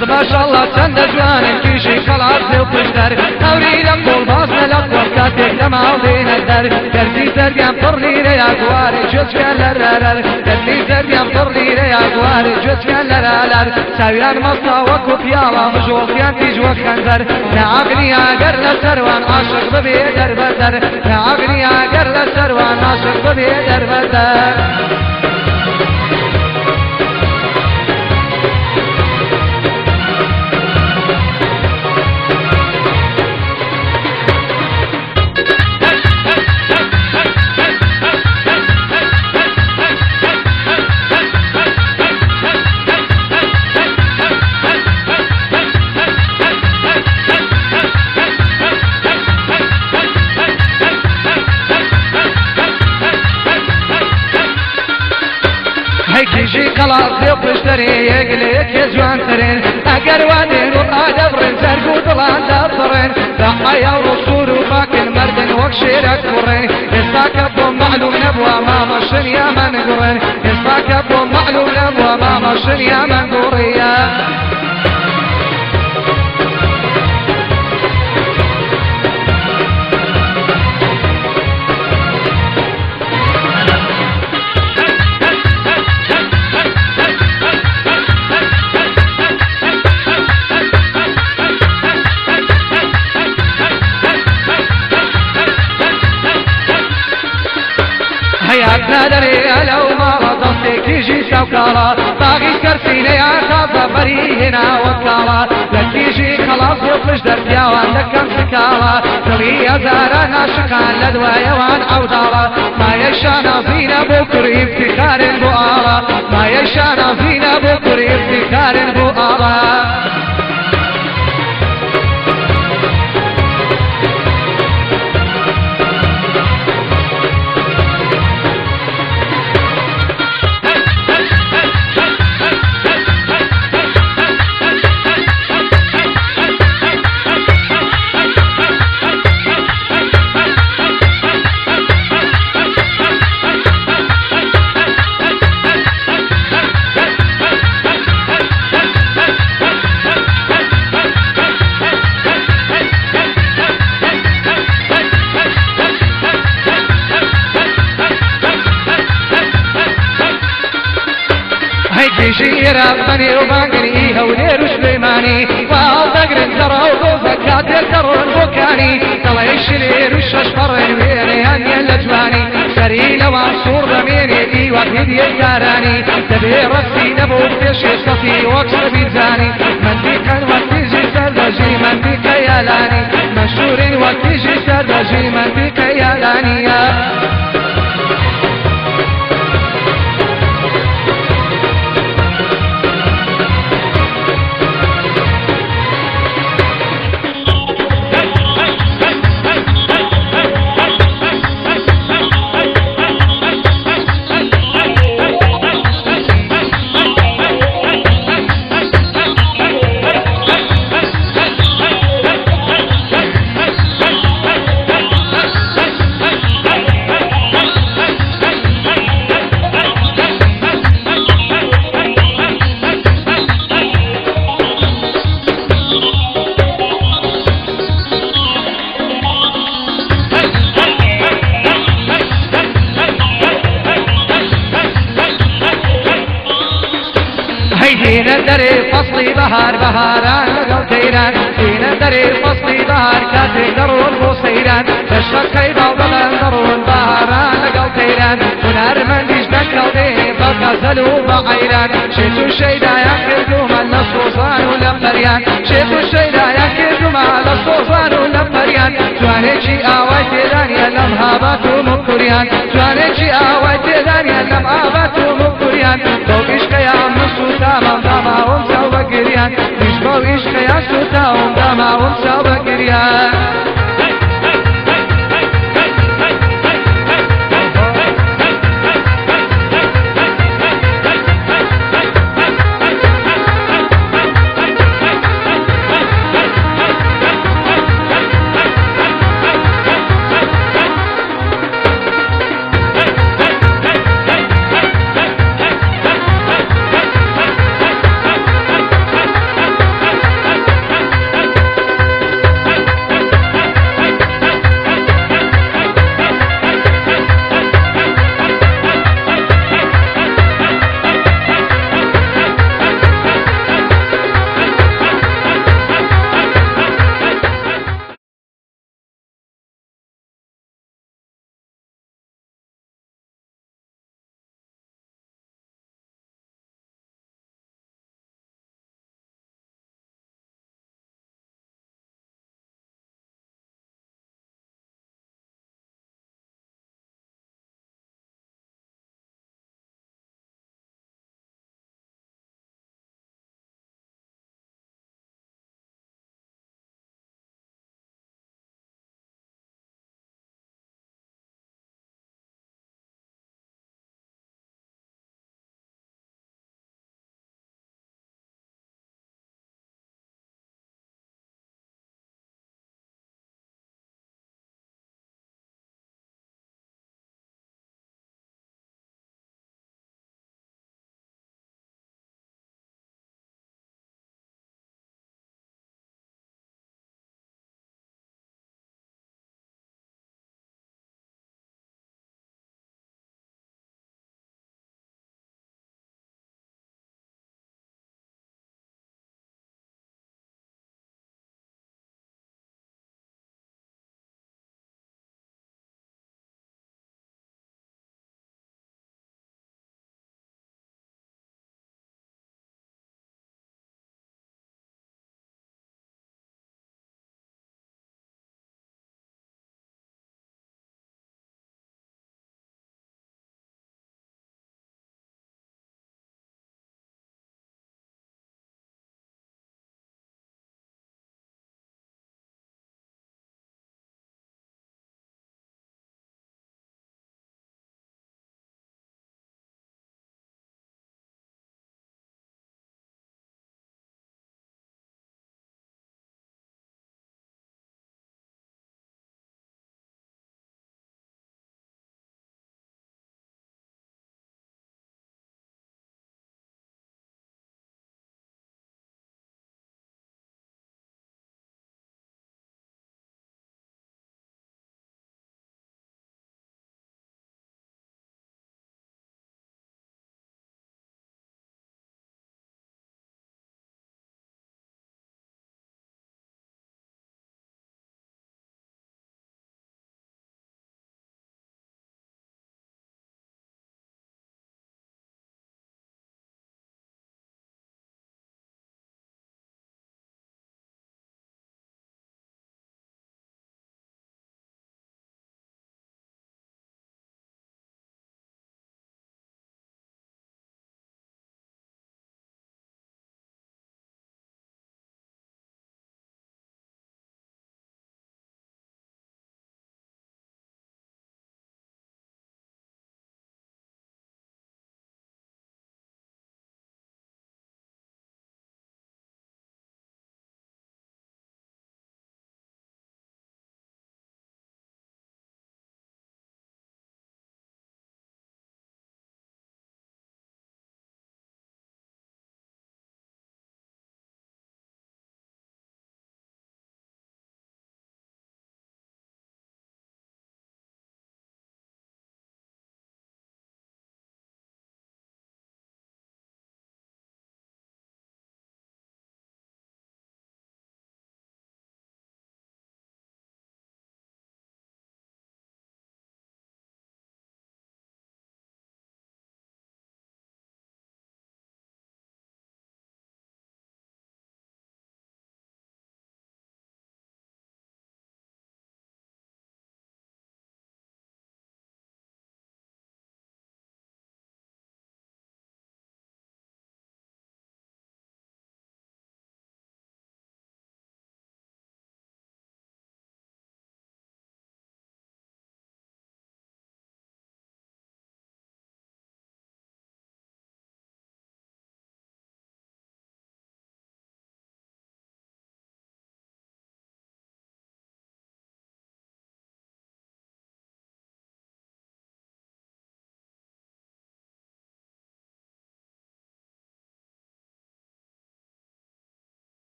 بەس ماشەڵڵا چەندە جوانن کیژی قەڵادزێ و پشدەر هەوری لە قۆڵ بازنە لە قۆڵ کاتێک لە ماڵ دێنە دەر دەردی زەردیان پڕ لیرەیە گوارێ گوێچکیان لەرەرەر دەردی زەردیان پڕ لیرەیە گوارێ گوێچکیان لەرەلەر چاویان مەستا وەکو پیاڵە مژۆڵیان تیژ وەک خەنجەر نەعەقلی ئەگەر لە سەروان عاشق ببێ دەربەدەر نەعەقلی ئەگەر لە سەروان عاشق ببێ دەربەدەر. کیژی قەڵادزێ و پشدەرێ یەک لە یەکێ جوانترین ئەگەر وا دێن و ئادەبڕن جەرگ و دڵان دابڕن بە حەیا و ڕووسوور و پاکن مەردن وەک شێرە کوڕن ئێستا کە بۆم مەعلوم نەبووە مامەشن یا من گوڕن ئێستا کە بۆم مەعلوم نەبووە مامەشن یا من گوڕیە. هەیاتنا دەرێ لەو ماڵە دەستێ کیژی چاوکاڵە باغی سەرسینەیان تازە بەری هێناوە کاڵە لە کیژی خەڵاس و پشت دەرپیاوان دەکەم سکاڵە دڵی هەزاران عاشقان لە دوایەوان عەوداڵە مایەی شانازینە بۆ کوڕی ئیفتیخارن بۆ ئاڵە مایەی شانازینە بۆ کوڕی ئیفتیخارن بۆ ئاڵە. کیژی ئێران بەنێوبانگری هەولێر و سلێمانی واڵ دەگرن دەڕا و دۆزە کاتێک دەڕۆن بۆ کانی دەڵێ شلێر و شەش پەڕێن وێنەیان نییە لە جوانی سەری لەوان سوڕ دەمێنێ دیوە هیدیەی تارانی دەبێ ڕەقسی نەبوو پێشێ سەتی وەک سەبیرزانی مەنتیقەن وەک تیژی سەردەژی مەنتیقە یالانی مەشهورین وەک تیژی سەردەژی مەنتیقە یالانیە. دینە دەرێ فەسڵی بەهار بەهاران لەگەڵ تەیران دینە دەرێ فەسڵی بەهار کاتێک دەڕۆن بۆ سەیران لە شەقەی باڵدەڵان دەڕۆن بەهاران لەگەڵ تەیران هونەرمەندیش دەکەڵ دێ بە غەزەل و بە عەیران شێت و شەیدایان کردوومە لە سۆزان و لە پەریان شێت و شەیدایان کردوومە لە سۆزان و لە پەریان جوانێکی ئاوای تێدانیە لەم هابات و مکوریان جوانێکی ئاوای تێدانیە لەم ئابات و مکوریان بەو عیشقەیان من سووتامم داماوم چاو بە گریان منیش بەو عیشقەیان سووتاوم داماوم چاو بە گریان.